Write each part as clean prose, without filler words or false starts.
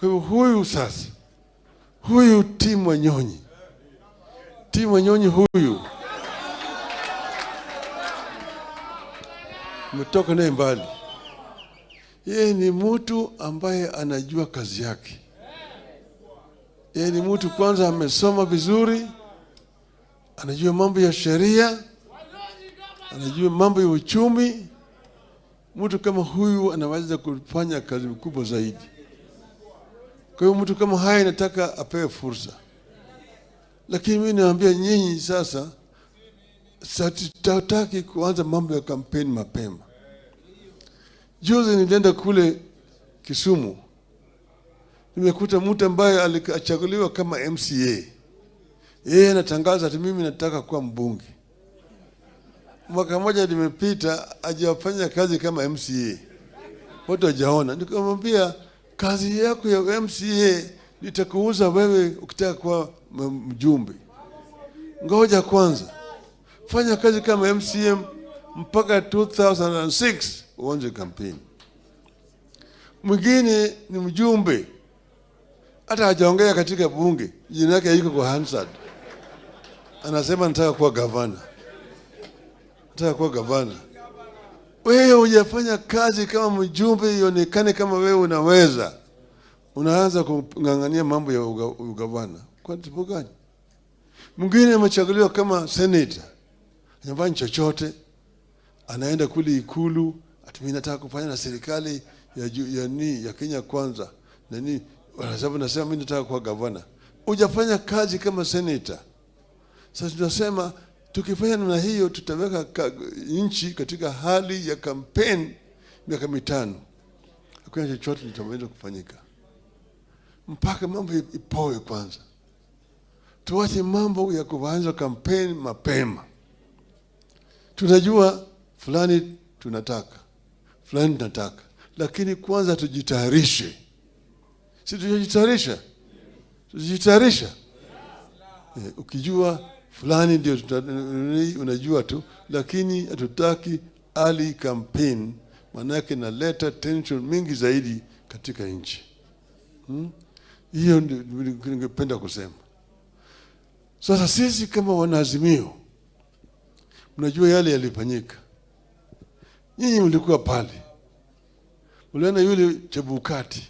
Kwa hivyo huyu sasa, huyu Tim Wanyonyi, Tim Wanyonyi huyu umetoka naye mbali. Yeye ni mtu ambaye anajua kazi yake. Yeye ni mtu kwanza amesoma vizuri, anajua mambo ya sheria, anajua mambo ya uchumi. Mtu kama huyu anaweza kufanya kazi kubwa zaidi. Kwa hiyo mtu kama haya nataka apewe fursa, lakini mimi naambia nyinyi sasa, sataki kuanza mambo ya kampeni mapema. Juzi nilienda kule Kisumu, nimekuta mtu ambaye alichaguliwa kama MCA, yeye anatangaza ati mimi nataka kuwa mbunge. Mwaka mmoja limepita, hajafanya kazi kama MCA, watu hajaona. Nikamwambia kazi yako ya MCA nitakuuza wewe ukitaka kuwa mjumbe. Ngoja kwanza fanya kazi kama MCM mpaka 2006 uanze kampeni. Mwingine ni mjumbe, hata hajaongea katika bunge, jina yake iko kwa Hansard, anasema nataka kuwa gavana, nataka kuwa gavana. Wewe hujafanya kazi kama mjumbe ionekane kama wewe unaweza, unaanza kung'ang'ania mambo ya ugavana kwa sababu gani? Mwingine amechaguliwa kama senator, hajafanya chochote, anaenda kule Ikulu ati mimi nataka kufanya na serikali ya, ya, ni, ya Kenya Kwanza nani, wanasema nasema mimi nataka kuwa gavana. Hujafanya kazi kama senator. Sasa tunasema tukifanya namna hiyo tutaweka nchi katika hali ya kampeni miaka 5, hakuna chochote kitaweza kufanyika mpaka mambo ipoe kwanza. Tuache mambo ya kuanza kampeni mapema. Tunajua fulani tunataka, fulani tunataka, lakini kwanza tujitayarishe. Si tujitayarisha? Tujitayarisha. Ukijua fulani ndio unajua tu, lakini hatutaki early campaign, maanake inaleta tension mingi zaidi katika nchi. Hiyo ndio ningependa kusema. Sasa sisi kama wanaazimio, mnajua yale yalifanyika. Nyinyi mlikuwa pale, mliona yule Chebukati,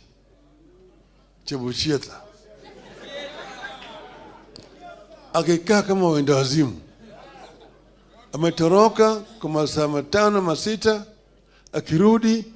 Chebuchetha akikaa kama wenda wazimu, ametoroka kwa masaa 5 6, akirudi